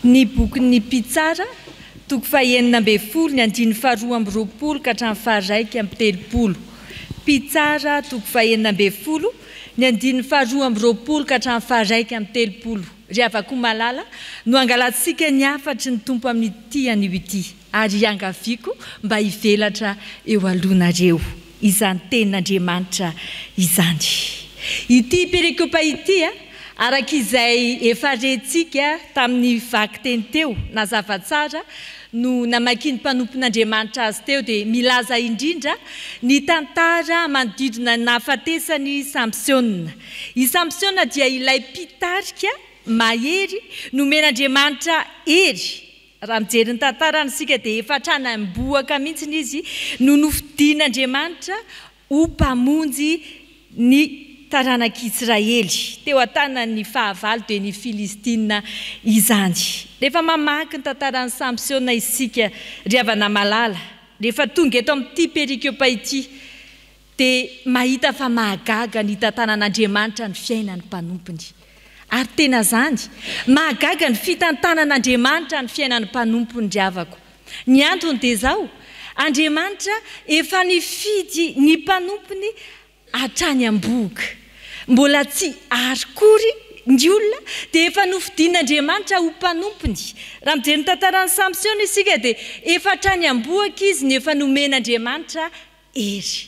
Ny bokin'ny Mpitsara, toko fahenina ambin'ny folo, ny andininy faharoa amby roapolo ka hatramin'ny faharaika amby telopolo. Mpitsara, toko fahenina ambin'ny folo, ny andininy faharoa amby roapolo ka hatramin'ny faharaika amby telopolo. Ry havako malala, no hangalantsika ny hafatry ny Tompo amin'ity anio ity, ary iangaviako mba hivelatra eo alohanareo izany tenin'Andriamanitra izany. Ity perikopa ity, araka izay efa rentsika tamin'ny vakiteny teo, nazava tsara no namakian'ny mpanompon'Andriamanitra azy teo, dia milaza indrindra ny tantara manodidina ny nahafatesan'i Samsona. I Samsona dia ilay mpitarika mahery nomen'Andriamanitra hery. Raha mijery ny tantarany isika dia efa hatrany am-bohoka mihitsy izy no nofidin'Andriamanitra ho mpamonjy ny taranak'Israely teo an-tanan'ny fahavalo dia ny Filistina izany. Rehefa mamaky ny tantaran'i Samsona isika ry havana malala, rehefa tonga eto amin'ity perikopa ity dia mahita fa mahagaga ny hitantanan'Andriamanitra ny fiainan'ny mpanompony. Ary tena izany, mahagaga ny fitantanan'Andriamanitra ny fiainan'ny mpanompony ry havako. Ny antony dia izao, Andriamanitra efa nifidy ny mpanompony hatrany am-bohoka. Mbola tsy ary kory ny olona dia efa nofidin'Andriamanitra ho mpanompony. Raha mijery ny tantaran'i Samsona isika dia efa hatrany am-bohoka izy no efa nomen'Andriamanitra hery.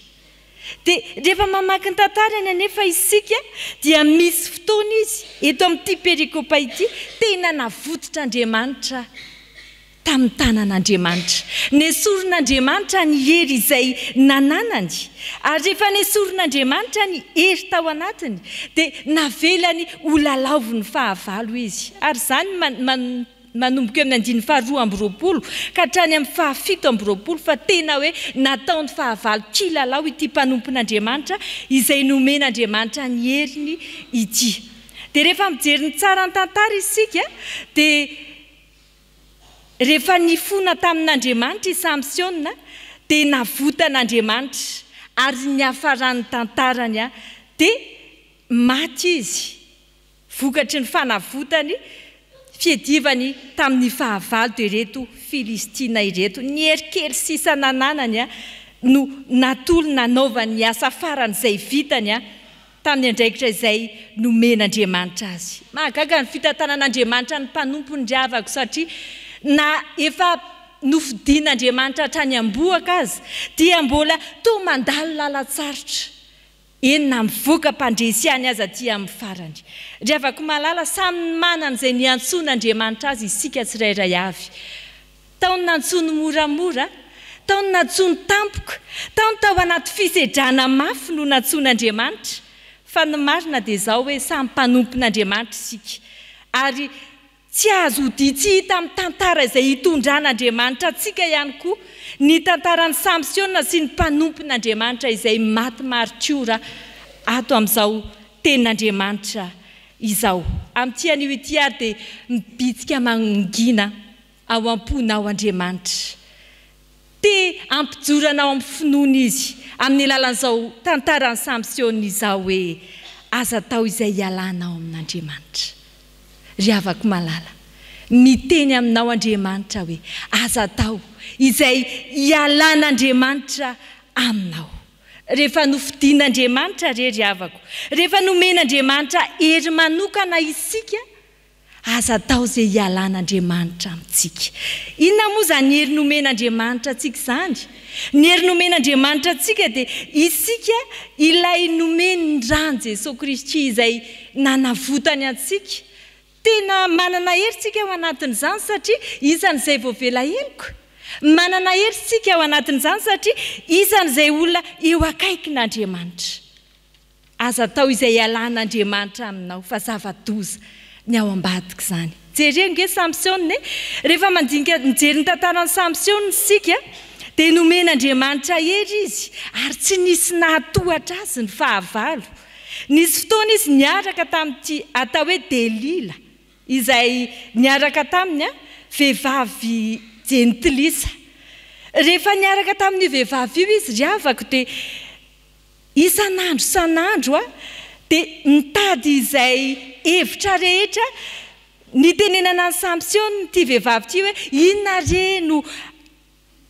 Dia rehefa mamaky ny tantarany anefa isika dia misy fotoana izy eto amin'ity perikopa ity tena navototr'Andriamanitra tamin'ny tanan'Andriamanitra. Nesorin'Andriamanitra ny hery izay nananany, ary rehefa nesorin'Andriamanitra ny hery tao anatiny dia navelany ho lalaovin'ny fahavalo izy. Ary izany manomboka eo amin'ny andininy faharoa amby roapolo ka hatrany amin'ny fahafito amby roapolo fa tena hoe nataon'ny fahavalo kilalao ity mpanompon'Andriamanitra izay nomen'Andriamanitra ny heriny ity. Dia rehefa mijery ny tsara ny tantara isika dia rehefa nifona tamin'Andriamanitra i Samsona dia navotan'Andriamanitra ary ny niafaran'ny tantarany dia maty izy. Vokatry ny fanavotany, fiadivany tamin'ny fahavalo dia ireto Filistina ireto. Ny hery kely sisa nananany no natolony nanaovany ny asa farany izay vitany tamin'ny andraikitra izay nomen'Andriamanitra azy. Mahagaga ny fitantanan'Andriamanitra ny mpanompony ry havako satria na efa nofidin'Andriamanitra hatrany am-bohoka aza dia mbola toa mandalo lalan-tsarotra. Eny na mivoaka mpandresy ihany aza aty amin'ny farany. Ry havako malala, samy manana izay niantsoan'Andriamanitra azy isika tsirairay avy. Tao ny nantsoiny moramora, tao ny nantsoiny tampoka, tao ny tao anaty fisedrana mafy no nantsoin'Andriamanitra. Fa ny marina dia izao hoe samy mpanompon'Andriamanitra isika. Ary Tsy azo odia-tsy hita amin'ny tantara izay itondran'Andriamanitra antsika ihany koa ny tantaran'i Samsona sy ny mpanompon'Andriamanitra izay maty maritiora ato amin'izao Tenin'Andriamanitra izao. Amin'ity anio ity ary dia mibitsika mangina ao am-ponao Andriamanitra. Te hampijoro anao amin'ny finoana Izy amin'ny alalan'izao tantaran'i Samsona izao hoe, Aza atao izay hialanao amin'Andriamanitra. Ry havako malala, miteny aminao Andriamanitra hoe, Aza atao izay hialan'Andriamanitra aminao. Rehefa nofidin'Andriamanitra re ry havako, rehefa nomen'Andriamanitra hery manokana isika, Aza atao izay hialan'Andriamanitra amintsika. Inona moa izany hery nomen'Andriamanitra antsika izany? Ny hery nomen'Andriamanitra antsika dia isika ilay nomeny ny ran'i Jesoa Kristy izay nanavotany antsika. Tena manana hery isika ao anatin'izany satria isan'izay voavela heloka. Manana hery isika ao anatin'izany satria isan'izay olona eo akaikin'Andriamanitra. Aza atao izay hialan'Andriamanitra aminao fa zava-doza ny ao ambadik'izany. Jereo ange Samsona e! Rehefa mandinika mijery ny tantaran'i Samsona isika dia nomen'Andriamanitra hery izy ary tsy nisy nahatohatra azy ny fahavalo. Nisy fotoana izy niaraka tamin'ity atao hoe Delila izay niaraka taminy vehivavy jentilisa. Rehefa niaraka tamin'io vehivavy io izy ry havako dia Isan'andro isan'andro aho dia nitady izay hevitra rehetra Nitenenana an'i Samsona ity vehivavy ity hoe, Inona re no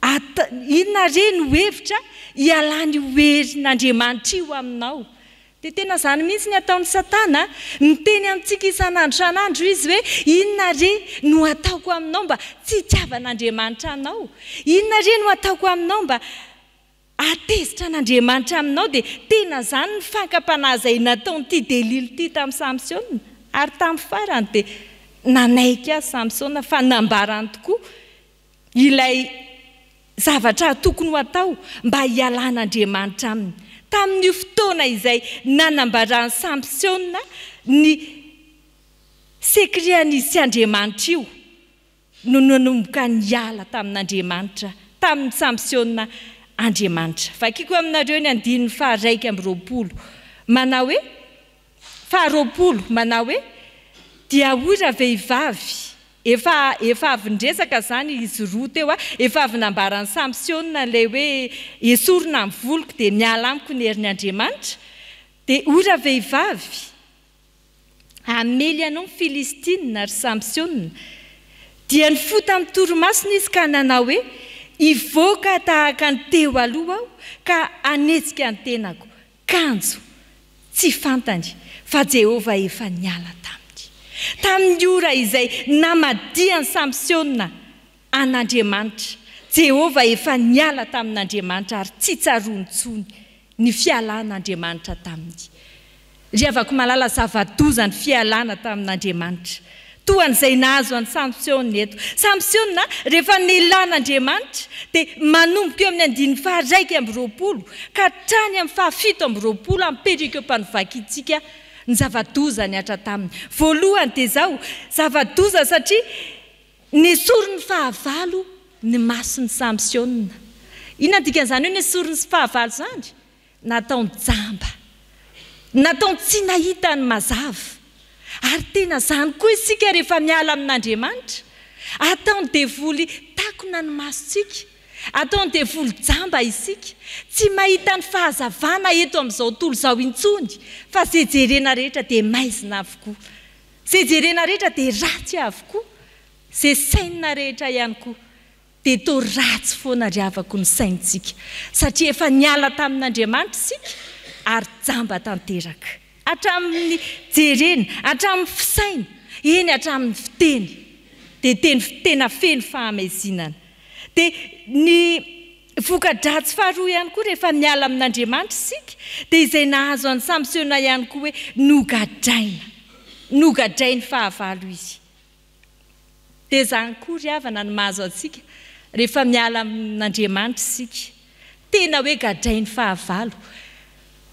at, inona re no hevitra hialan'io herin'Andriamanitra io aminao? Dia tena izany mihitsy ny ataon'i Satana, miteny amintsika isan'andro isan'andro izy hoe, Inona re no hataoko aminao mba tsy hitiavan'Andriamanitra anao? Inona re no hataoko aminao mba hahatezitra an'Andriamanitra aminao? Dia tena izany ny fankam-panahy izay nataon'ity Delila ity tamin'i Samsona. Ary tamin'ny farany dia nanaiky azy Samsona fa nambarany tokoa ilay zavatra tokony ho atao mba hialan'Andriamanitra aminy. Tamin'io fotoana izay nanambaran'i Samsona ny secret-n'izy sy Andriamanitra io no nanomboka niala tamin'Andriamanitra, tamin'i Samsona Andriamanitra. Vakiko aminareo ny andininy faha-21, manao hoe, faha-20, manao hoe, Dia hoy ravehivavy, Efa efa avy niresaka izany izy roa teo a, efa avy nambaran'i Samsiona ilay hoe esorina ny voloko dia miala amiko ny herin'ny Andriamanitra, dia hoy ravehivavy, hamely anao ny Filistina ry Samsiona. Dia nifoha tamin'ny torimasony izy ka nanao hoe, hivoaka tahaka ny teo aloha aho ka hanetsika ny tenako. Kanjo tsy fantany fa Jehovah efa niala taminy. Tamin'ny ora izay namadihan'i Samsona an'Andriamanitra, Jehovah efa niala tamin'Andriamanitra ary tsy tsaroany intsony ny fialan'Andriamanitra taminy. Ry havako malala, zava-doza ny fialana tamin'Andriamanitra. Toa an'izay nahazo an'i Samsona eto. Samsona, rehefa nilan'Andriamanitra, dia manomboka eo amin'ny andininy faha-21 ka hatrany amin'ny faha-27 amin'ny perikopa novakintsika ny zava-doza nihatra taminy. Voalohany dia izao, zava-doza satria nesorin'ny fahavalo ny mason'i Samsona. Inona ny dikan'izany hoe nesorin'ny fahavalo izany? Nataony jamba. Nataony tsy nahita ny mazava. Ary tena izany koa isika rehefa miala amin'Andriamanitra. Ataon'ny devoly takona ny masontsika. Ataon'ny devoly jamba isika. Tsy mahita ny fahazavana eto amin'izao tontolo izao intsony fa izay jerena rehetra dia maizina avokoa. Izay jerena rehetra dia ratsy avokoa. Izay sainina rehetra ihany koa. Dia toa ratsy foana ry havako ny saintsika satria efa niala tamin'Andriamanitra isika ary jamba tanteraka. Hatramin'ny jerena, hatramin'ny fisaina, eny hatramin'ny fiteny dia teny tena feno fahamaizinana. Dia ny voka-dratsy faharoa ihany koa rehefa miala amin'Andriamanitra isika dia izay nahazo an'i Samsona ihany koa hoe nogadraina. Nogadrain'ny fahavalo izy. Dia izany koa ry havana no mahazo antsika rehefa miala amin'Andriamanitra isika. Tena hoe gadrain'ny fahavalo.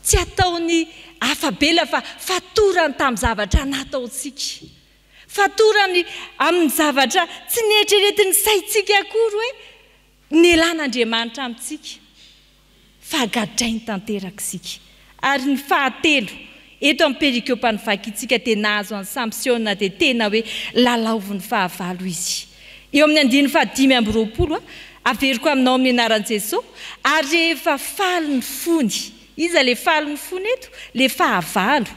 Tsy ataony afa-bela fa fatorany tamin'ny zavatra nataontsika. Fatorany amin'ny zavatra tsy neritreretin'ny saintsika akory hoe Nialan'Andriamanitra amintsika fa gadrainy tanteraka isika. Ary ny fahatelo, eto amin'ny perikopa novakintsika dia nahazo an'i Samsona dia tena hoe lalaovin'ny fahavalo izy. Eo amin'ny andininy faha-25, averiko aminao amin'ny anaran'i Jesoa, ary rehefa faly ny fony, iza ilay faly ny fony eto? Ilay fahavalo.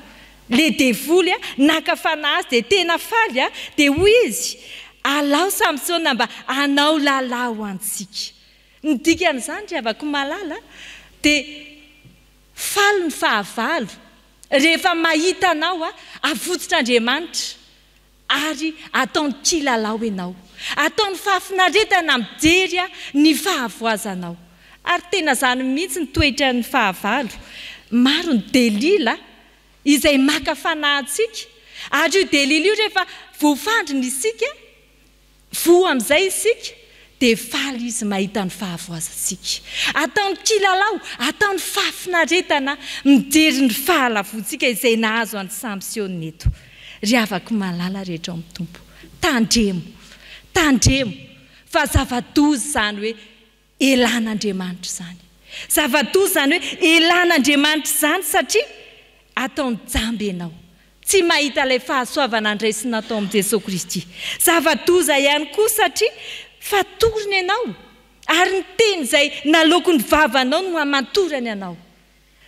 Le devoly naka fanahy azy dia tena faly dia hoy izy, Alao Samsona mba hanao lalao antsika. Ny dikan'izany ry havako malala dia faly ny fahavalo rehefa mahita anao avotsitr'Andriamanitra ary ataony kilalao ianao. Ataony fahafinaretana mijery ny fahavoazanao. Ary tena izany mihitsy ny toetran'ny fahavalo. Maro ny Delila izay maka fanahy antsika. Ary io Delila io rehefa voafandrina isika, voa amin'izay isika, dia faly izy mahita ny fahavoazantsika. Ataony kilalao, ataony fahafinaretana mijery ny fahalavoantsika izay nahazo an'i Samsona eto. Ry havako malala rehetra ao amin'ny Tompo, tandremo, tandremo fa zava-doza izany hoe elan'Andriamanitra izany. Zava-doza izany hoe elan'Andriamanitra izany satria ataony jamba ianao. Tsy mahita ilay fahasoavana andraisina tao amin'i Jesoa Kristy. Zava-doza ihany koa satria fatorina ianao ary ny teny izay naloaky ny vavanao no hamantorany anao.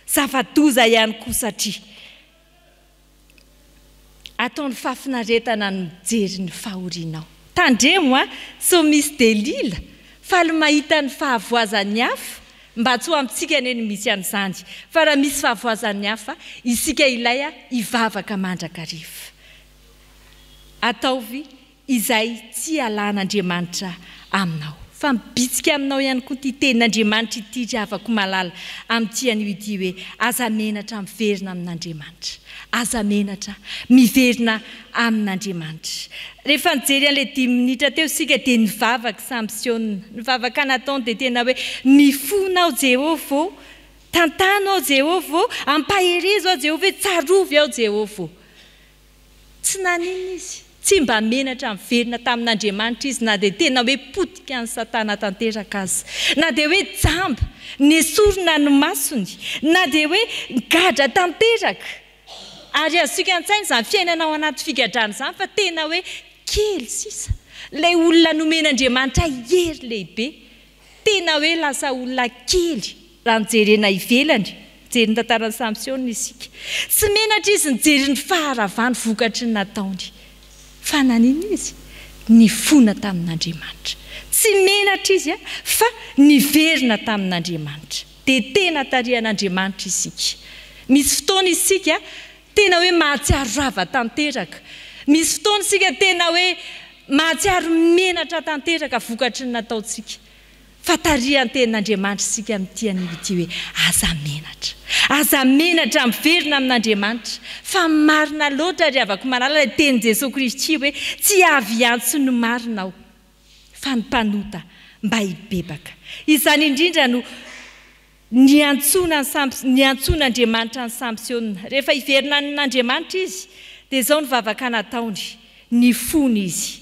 Zava-doza ihany koa satria. Ataony fahafinaretana ny mijery ny fahorianao. Tandremo a! Sao misy Delila faly mahita ny fahavoazan'ny hafa, mba tsy ho amintsika anie no misy an'izany, fa raha misy fahavoazan'ny hafa, isika ilay hivavaka mandrakariva. Ataovy izay tsy hialan'Andriamanitra aminao. Fa mibitsika aminao ihany koa ity tenin'Andriamanitra ity ry havako malala amin'ity anio ity hoe, aza menatra miverina amin'Andriamanitra. Aza menatra miverina amin'Andriamanitra. Rehefa nijery an'ilay dimy minitra teo isika dia nivavaka i Samsona. Ny vavaka nataony dia tena hoe, Mifona aho Jehovah ô, tantano aho Jehovah ô, ampaherezo aho Jehovah hoe tsarovy aho Jehovah ô. Tsy naninona izy. Tsy mba menatra niverina tamin'Andriamanitra izy na dia tena hoe potika an'i Satana tanteraka aza. Na dia hoe jamba, nesorina ny masony, na dia hoe gadra tanteraka. Ary azontsika an-tsaina izany fiainana ao anaty figadrana izany fa tena hoe kely sisa ilay olona nomen'Andriamanitra hery lehibe. Tena hoe lasa olona kely raha ny jerena ivelany, mijery ny tantaran'i Samsona isika. Tsy menatra izy nijery ny faharavany vokatry ny nataony. Fa naninona izy? Nifona tamin'Andriamanitra. Tsy menatra izy fa niverina tamin'Andriamanitra. Dia tena tarihan'Andriamanitra isika. Misy fotoana isika tena hoe mahatsiaro rava tanteraka. Misy fotoana isika tena hoe mahatsiaro menatra tanteraka vokatry ny nataontsika. Fa tarihan'ny Tenin'Andriamanitra isika amin'ity anio ity hoe, aza menatra. Aza menatra miverina amin'Andriamanitra. Fa marina loatra ry havako malala ilay tenin'i Jesoa Kristy hoe, tsy avy hiantso ny marina aho, fa ny mpanota mba hibebaka. Izany indrindra no Niantsoana an'i Sams, niantsoan'Andriamanitra an'i Samsona. Rehefa hiverina amin'Andriamanitra izy, dia izao ny vavaka nataony, Nifona izy.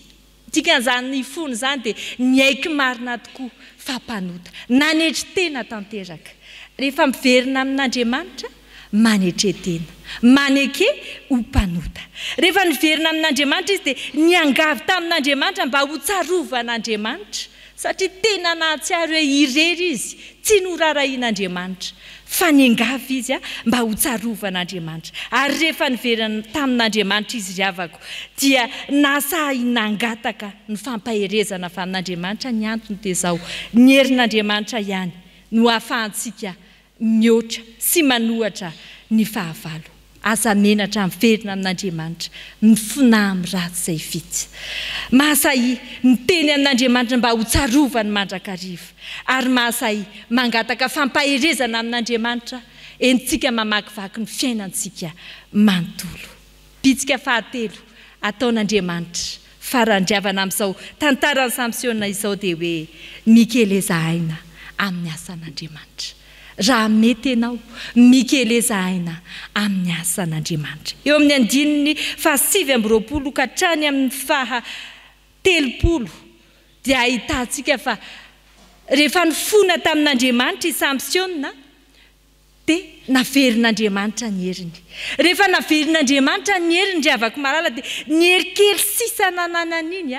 Ny dikan'izany nifona izany dia niaiky marina tokoa fa mpanota. Nanetry tena tanteraka. Rehefa miverina amin'Andriamanitra, manetre tena. Maneke ho mpanota. Rehefa niverina amin'Andriamanitra izy dia niangavy tamin'Andriamanitra mba hotsarovan'Andriamanitra, satria tena nahatsiaro hoe irery izy, tsy noraharahian'Andriamanitra. Fa niangavy izy mba hotsarovan'Andriamanitra. Ary rehefa niverina tamin'Andriamanitra izy ry havako, dia nahasahy nangataka ny fampaherezana avy amin'Andriamanitra, ny antony dia izao, ny herin'Andriamanitra ihany no ahafahantsika mihoatra sy manohatra ny fahavalo. Aza menatra miverina amin'Andriamanitra, mifonà amin'ny ratsy izay vita. Mahasahia miteny amin'Andriamanitra mba ho tsarovany mandrakariva, ary mahasahia mangataka fampaherezana amin'Andriamanitra entintsika mamakivaky ny fiainantsika manontolo. Bitsika fahatelo ataon'Andriamanitra farandriavana amin'izao tantaran'i Samsona izao dia hoe mikeleza aina amin'ny asan'Andriamanitra. Raha mety ianao, mikeleza aina amin'ny asan'Andriamanitra. Eo amin'ny andininy faha 29 ka hatrany amin'ny faha 30 dia ahitantsika fa rehefa nifona tamin'Andriamanitra i Samsona Dia naverin'Andriamanitra ny heriny. Rehefa naverin'Andriamanitra ny heriny ry havako malala dia ny hery kely sisa nananany iny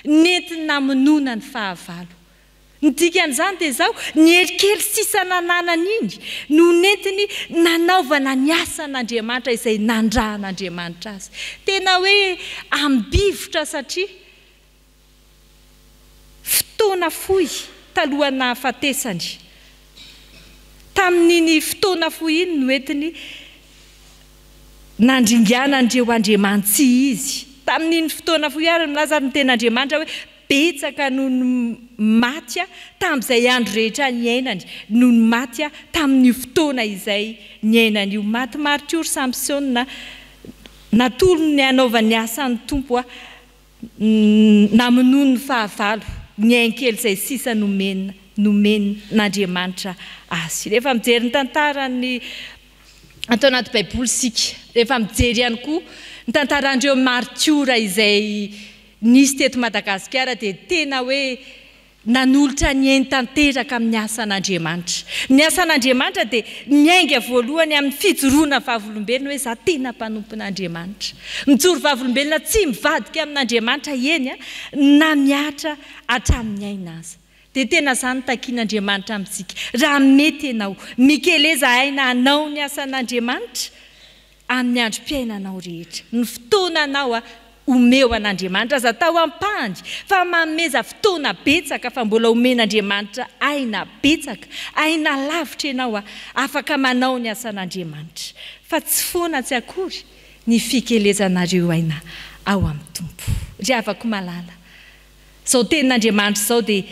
nentiny namonoana ny fahavalo. Ny dikan'izany dia izao, ny hery kely sisa nananany iny no nentiny nanaovana ny asan'Andriamanitra izay nandrahan'Andriamanitra azy. Tena hoe ambivotra satria Fotoana fohy talohan'ny nahafatesany. Tamin'iny fotoana fohy iny no entiny nandringanan'ireo andriamani-tsy izy. Tamin'iny fotoana fohy ary milaza ary ny tenin'Andriamanitra hoe betsaka no ny maty tamin'izay andro rehetra niainany no ny maty tamin'io fotoana izay niainany io. Maty maritiora Samsona, natolony ny hanaovany ny asan'ny Tompo Namonoany ny fahavalo, ny ain-kely izay sisa nomena nomen'Andriamanitra azy. Rehefa mijery ny tantaran'ny ato anaty Baiboly isika, rehefa mijery ihany koa ny tantaran'ireo maritiora izay nisy teto Madagasikara dia tena hoe Nanolotra ny ainy tanteraka amin'ny asan'Andriamanitra. Ny asan'Andriamanitra dia miainga voalohany amin'ny fijoroana vavolombelona hoe izaho tena mpanompon'Andriamanitra. Mijoro vavolombelona tsy mivadika amin'Andriamanitra eny na mihatra hatramin'ny aina aza. Dia tena izany no takian'Andriamanitra amintsika. Raha mety ianao, mikeleza aina hanao ny asan'Andriamanitra. Amin'ny androm-piainanao rehetra. Ny fotoananao omeo an'Andriamanitra. Aza atao ampahany fa manomeza fotoana betsaka fa mbola omen'Andriamanitra aina betsaka, aina lavitra ianao afaka manao ny asan'Andriamanitra. Fa tsy foana tsy akory ny fikelezanareo aina ao amin'ny Tompo. Ry havako malala, izao tenin'Andriamanitra izao dia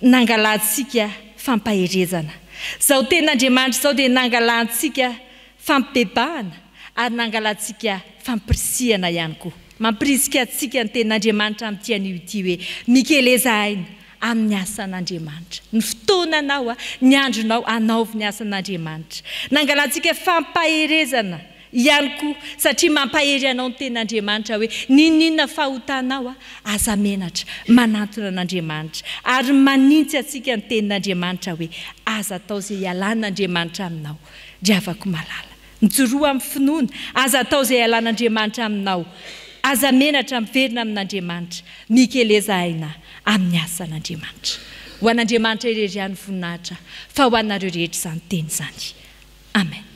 nangalantsika fampaherezana. Izao tenin'Andriamanitra izao dia nangalantsika fampibebahana ary nangalantsika fampirisihana ihany koa. Mampirisika antsika ny tenin'Andriamanitra amin'ity anio ity hoe, Mikeleza aina amin'ny asan'Andriamanitra. Ny fotoananao, ny andronao, anaovy ny asan'Andriamanitra. Nangalantsika fampaherezana ihany koa, satria mampahery anao ny tenin'Andriamanitra hoe, N'inon'inona fahotanao, aza menatra manantona an'Andriamanitra. Ary manintsy antsika ny tenin'Andriamanitra hoe, Aza atao izay hialan'Andriamanitra aminao. Ry havako malala, mijoroa amin'ny finoana, aza atao izay hialan'Andriamanitra aminao, aza menatra miverina amin'Andriamanitra, mikeleza aina amin'ny asan'Andriamanitra. Ho an'Andriamanitra irery ihany ny voninahitra, fa ho anareo rehetra izany teny izany. Amen.